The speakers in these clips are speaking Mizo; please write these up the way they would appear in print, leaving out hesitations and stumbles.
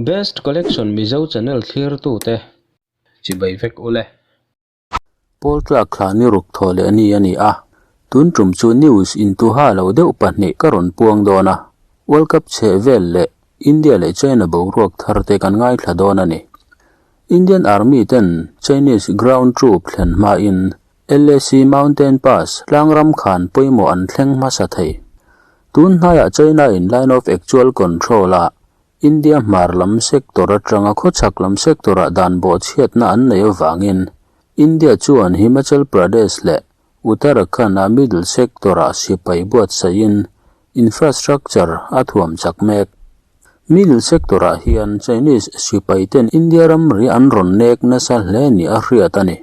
Best Collection Mizo channel thlirtute chibai vek ule. Pawl tlak thla ni ruk thaw leh ni a ni a, tun tum chu news intuha lo deuh pahnih ka rawn puang dawn a, World Cup chheh vel leh India leh China boruak thar te kan ngaithla dawn a ni. Indian Army ten Chinese ground troop thlen hmain LAC Mountain Pass tlangram khan pawimawh an thleng hmasa thei. Tun hnaiah China in Line of Actual Control ah India hmar lam sector atanga khawchhak lam sector ah dan bawhchhiatna an neih avangin India chuan Himachal Pradesh leh Uttarakhand a middle sector ah sipai buatsaihin infrastructure a thuam chak mek. Middle sector ah hian Chinese sipai ten India ramri an rawn nek nasa hle ni a hriat a ni.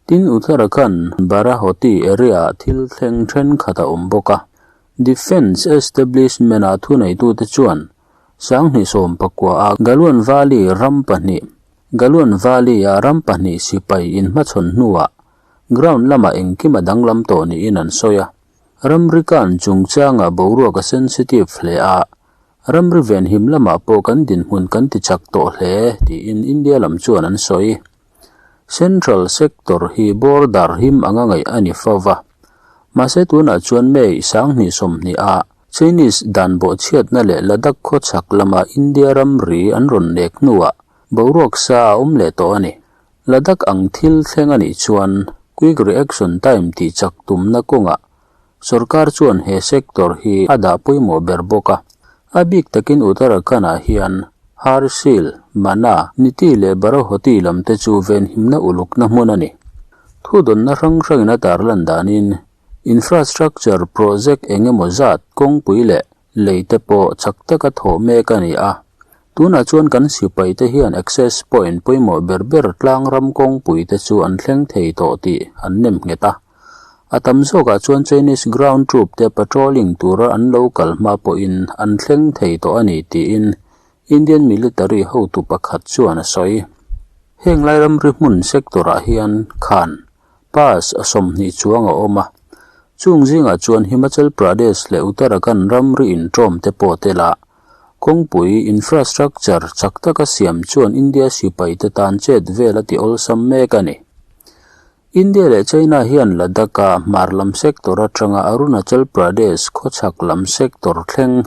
Tin, Uttarakhand Barahoti area-ah thil thleng thenkhat a awm bawk a. Defence establishment-a thuneitute chuan Sanghnih sawmpakua-a Galwan Valley ram pahnih, Galwan Valley-a ram pahnih sipai inhmachhawn hnuah ground lamah engkim a danglam tawh niin an sawi a. Ramri kan chungchangah boruak a sensitive hle a, ramri venhim lamah pawh kan dinhmun kan tichak tawh hle tiin India lam chuan an sawi. Central sector hi border him anga ngaih a ni fo va. Mahse tunah chuan May 2020 ah Chinese dan bawhchhiatna leh Ladakh khawchhak lama India ramri an rawn nek hnuah boruak sa a awm leh tawh a ni. Ladakh ang thil thleng a nih chuan quick reaction time tih chak tumna kawngah sorkar chuan he sector hi a dah pawimawh ber bawk a. A bik takin Uttarakhand-ah hian Harsil, Mana, Niti leh Barahoti lam te chu venhimna ulukna hmun a ni. Thudawnna hrang hrangin a tarlan danin infrastructure project eng emaw zat kawngpui leh lei te pawh chak taka thawh mek a ni a. Tunah chuan kan sipai te hian access point pawimawh ber ber tlang ram kawngpui te chu an thleng thei tawh tih an nem nghet a. A tam zawkah chuan Chinese ground troop te patrolling tura an lo kal hma pawhin an thleng thei tawh a ni tiin Indian military hotu pakhat chuan a sawi. Heng lai ramri hmun sector-ah hian khan pass a 20 chuang a awm a, chung zingah chuan Himachal Pradesh leh Uttarakhand ramri inṭawm te pawh tel a, kawngpui infrastructure chak taka siam chuan India sipaite tan chet vel a ti awlsam mek a ni. India leh China hian Ladakh-a hmar lam sector atanga Arunachal Pradesh khawchhak lam sector thleng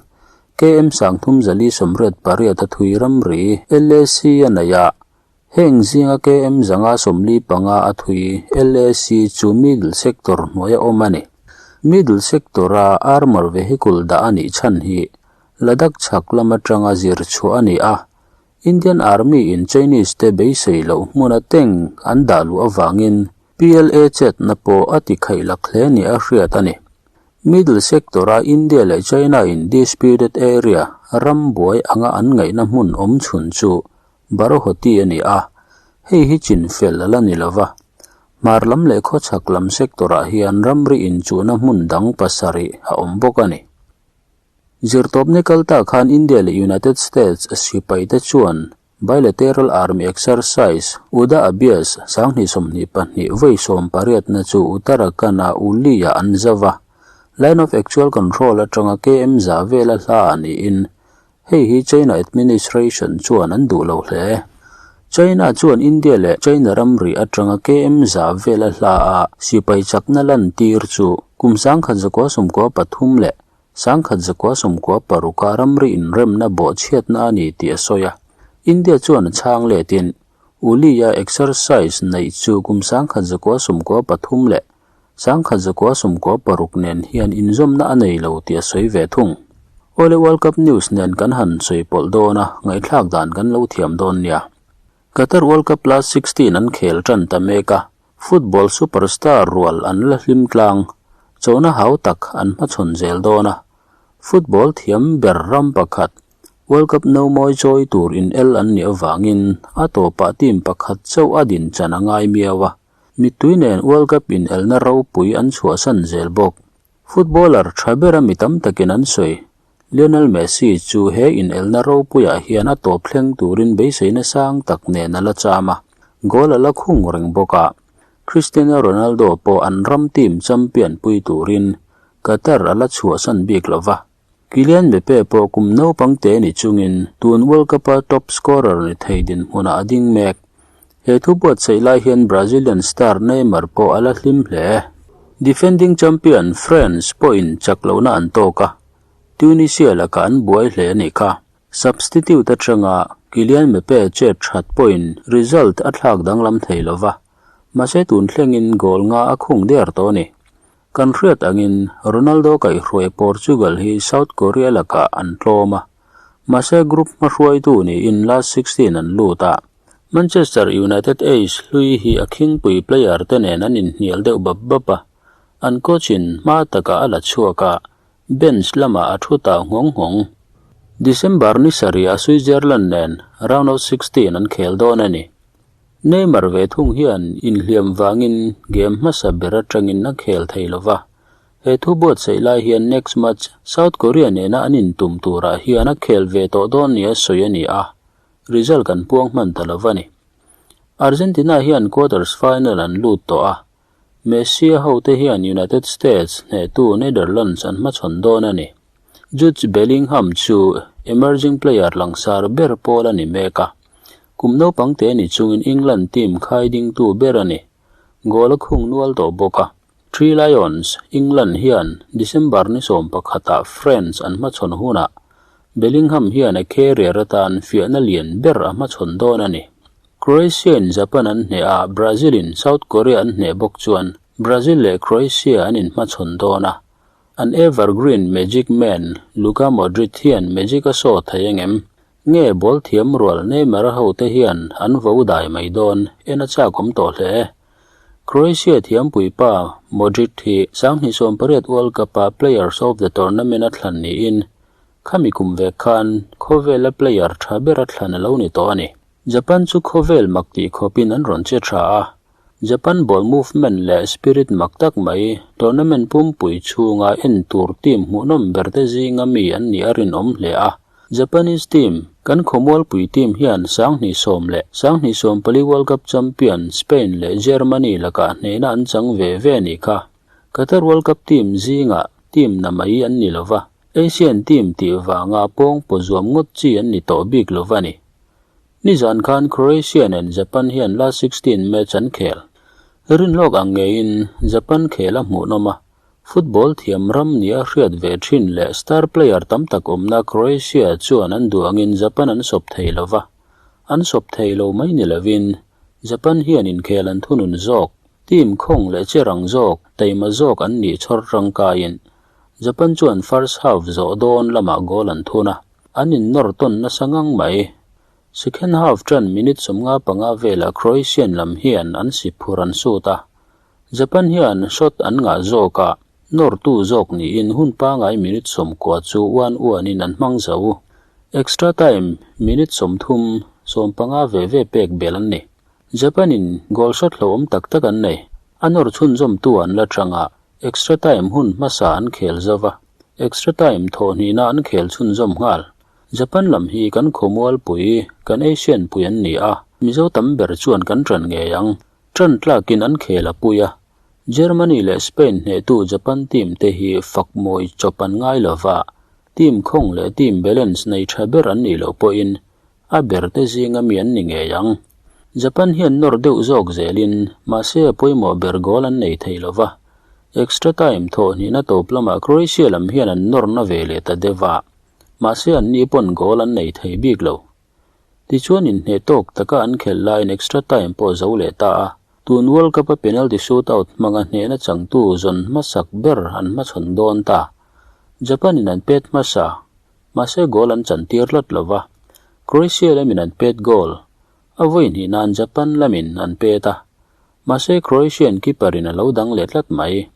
KM 3488 a thui ramri, LAC, a nei a. Heng zinga KM 145 a thui LAC chu middle sector hnuaia awm a ni. Middle sector-a armour vehicle dah a nih chhan hi Ladakh chhak lam atanga zir chhuah a ni a. Indian Army in Chinese te beisei loh hmuna tank an dah luh avangin PLA chetna pawh a ti khaih lak hle ni a hriat a ni. Middle sector a India leh China in disputed area ram buai anga an ngaihna hmun awm chhun chu Barahoti a ni a, hei hi chin fel a la ni lova. Hmar lam leh khawchhak lam sector ah hian ramri inchuhna hmun dang pasarih a awm bawk a ni. Zirtawpni kal ta khan India leh United States sipai te chuan Bilateral Army Exercise, Uda Abhyas, 2022 vawi sawmpariatna chu Uttarakhand-a Uli-ah an zau a, Line of Actual Control atanga KM za vela hla ah niin hei hi China administration chuan an duh lo hle. China chuan India leh China ramri atanga KM za vela hla a sipai chakna lantir chu kum 1993 leh 1996 a ramri inremna bawhchhiatna a ni tih a sawi a. India chuan a chhang letin, Uli-a exercise neih chu kum 1993 leh 1996 nen hian inzawmna a nei lo tih a sawi ve thung. Awle World Cup news nen kan han sawi pawlh dawn a, ngaihthlak dan kan lo thiam dawn nia. Qatar World Cup last 16 an khel tan ta mek a, Football superstar rual an la hlim tlang, chona hau tak an hmachhawn zel dawn a. Football thiam ber ram pakhat, World Cup no mawi chawi tur in el an nih avangin a tawpah team pakhat chauh a din chan a ngai miau a. Mittui nen World Cup in elna ropui an chhuahsan zel bawk. Footballer tha bera mi tam takin an sawi, Lionel Messi chu he inelna ropuiah hian a tawp thleng turin beiseina sang tak nen a la cham a, goal a la khung reng bawk a. Cristiano Ronaldo pawh an ram team champion pui turin Qatar a la chhuahsan bik lo va. Kylian Mbappe pawh kum naupang te ni chungin tun World Cup-a top scorer ni thei dinhmunah a ding mek. He thu buatsaih lai hian Brazilian star Neymar pawh a la hlim hle. Defending champion France pawhin chak lohna an tawk a, Tunisia lakah an buai hle a nih kha. Substitute atanga Kylian Mbappe chet that pawhin result a thlak danglam thei lova, mahse tun thlengin goal nga a khung der tawh a ni. Kan hriat angin Ronaldo kaihhruai Portugal hi South Korea lakah an tlawm a, mahse group hmahruaitu niin last 16 an lut a. Manchester United ace hlui hi a khingpui player te nen an inhnial deuh bap bap a, an coach in hma takah a la chhuak a, bench lamah a thu tau nghawng nghawng. December ni sarih ah Switzerland nen round of 16 an khel dawn a ni. Neymar ve thung hian inhliam vangin game hmasa ber atangin a khel thei lo va. He thu buatsaih lai hian next match South Korea nena an intum turah hian a khel ve tawh dawn nia sawi a ni a, result kan puang hman ta lo va ni. Argentina hian quarters final an lut tawh a, Messi a hote hian United States hnehtu Netherlands an hmachhawn dawn a ni. Jude Bellingham chu emerging player langsar ber pawl a ni mek a. Kum naupang te ni chungin England team khai dingtu ber a ni. Goal a khung nual tawh bawk a. Three Lions, England hian December ni 11 ah France an hmachhawn hunah Bellingham hian a career atan fiahna lian ber a hmachhawn dawn a ni. Croatia in Japan an hneh a, Brazil in South Korea an hneh bawk chuan Brazil leh Croatia an inhmachhawn dawn a. An evergreen Magic Man Luka Modric hian magic a saw thei angem? Nge ball thiam rual Neymar a hote hian an vo dai mai dawn en a chak awm tawh hle. Croatia thiampui pa Modric hi 2018 World Cup-a Players of the Tournament a thlan niin khami kum vek khan khawvela player tha ber a thlan a lo ni tawh a ni. Japan chu khawvel mak tih khawpin an rawn che tha a, Japan ball movement leh spirit mak tak mai tournament pumpui chhunga en tur team hmuhnawm berte zinga mi an nih a rinawm hle a. Japanese team, kan khawmualpui team hian 2010 le 2014 World Cup champion Spain leh Germany lakah hnehna an chang ve ve a nih kha. Qatar World Cup team zingah team na mai an ni lova, Asian team tih vanga pawng paw zuam ngawt chi an ni tawh bik lova ni. Nizan khan Croatia nen Japan hian last 16 match an khel. Rinlawk ang ngeiin Japan khel a hmuhnawm a, football thiam ram nia hriat ve thin leh star player tam tak awmna Croatia chuan an duh angin Japan an sawp thei lo va. An sawp thei lo mai ni lovin Japan hian inkhel an thunun zawk, team khawng leh che rang zawk, taima zawk an nih chhawr tangkaiin Japan chuan first half zawh dawn lamah goal an thun a. An innawr tawn nasa ngang mai. Second half tan minute 55 velah Croatian lam hian an si phur an sut a. Japan hian shot an ngah zawk a, nawrtu zawk niin hun pangai minute 90 chu uan uanin an hmang zo. Extra time minute 30, 15 ve ve pek bel an ni. Japan-in goal shot hlauhawm tak tak an nei. A nawr chhunzawmtu an la chang a, extra time hun hmasa an khel zo va. Extra time thawhhnihna an khel chhunzawm nghal. Japan lam hi kan khawmualpui, kan Asian pui an ni a, Mizo tam ber chuan kan ṭan ngei ang. Ṭan tlakin an khel a pui a. Germany leh Spain hnehtu Japan team te hi fak mawi chawp an ngai lo va, team khawng leh team balance nei ṭha ber an nih loh pawhin a ber te zinga mi an ni ngei ang. Japan hian nawr deuh zawk zelin mahse a pawimawh ber goal an nei thei lo va. Extra time thawhhnihna tawp lamah Croatia lam hian an nawrna ve leh ta deuh a, mahse an ni pawn goal an nei thei bik lo. Tichuan inhneh tawk taka an khelh laiin extra time pawh zo leh ta a, tun World Cup-a penalty shootout hmanga hnehna changtu zawn hmasak ber an hmachhawn dawn ta. Japan-in an pet hmasa, mahse goal an chantir tlat lo va. Croatia lamin an pet goal, a vawi hnih nan Japan lamin an pet a, mahse Croatian keeper-in a lo dang leh tlat mai.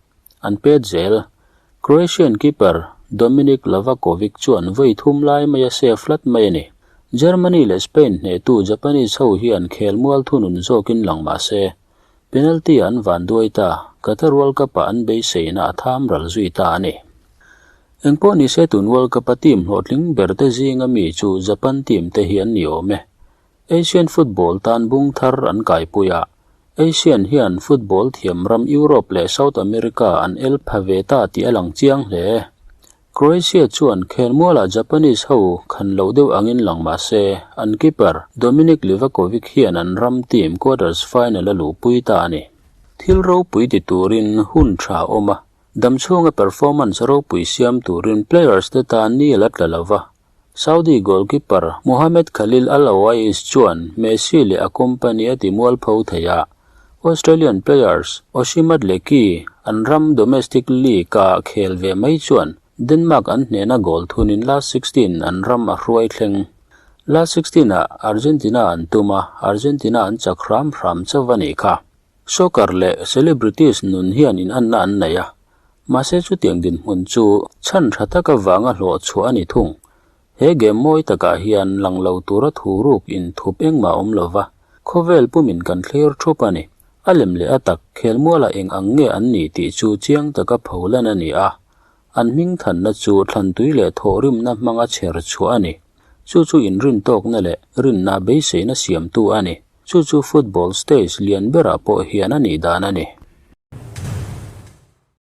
An pet zel. Croatian keeper Dominik Lavakovic chuan vawi thum lai mai a save tlat mai a ni. Germany leh Spain hnehtu Japanese ho hian khelmual thunun zawkin lang mah se, penalty ah an van duai ta, Qatar World Cup-ah an beiseina a tham ral zui ta a ni. Engpawh ni se tun World Cup-a team hlawhtling berte zinga mi chu Japan team te hi an ni awm e. Asian football tan bung thar an kaipui a, Asian hian football thiam ram Europe leh South America an el pha ve ta tih a lang chiang hle. Croatia chuan khelmualah Japanese ho khan loh deuh angin lang mah se, an keeper Dominik Livakovic hian an ram team quarters final a luhpui ta a ni. Thil ropui ti turin hun tha a awm a, damchhunga performance ropui siam turin players te tan ni a la tla lo va. Saudi goalkeeper Mohammed Khalil Al Owais chuan Messi leh a company a ti mualpho thei a, Australian players Oshimad leh Ki an ram domestic league-a khel ve mai chuan Denmark an hnehna goal thunin last 16 an ram a hruai thleng. Last 16-ah Argentina an tum a, Argentina an chak hram hram chauh a nih kha. Soccer leh celebrities nun hian inanna an nei a, mahse chutiang dinhmun chu chhan tha tak avanga hlawh chhuah a ni thung. He game mawi takah hian lang lo tura thu ruk inthup engmah awm lo va, khawvel pumin kan thlir thup a ni. A lem leh a tak khelmualah eng ang nge an ni tih chu chiang taka pholan a ni a, an hming thanna chu thlantui leh thawhrimna hmanga chher chhuah a ni. Chu chu inrintawkna leh rinna beiseina siamtu a ni. Chu chu football stage lian berah pawh hian a nih dan a ni.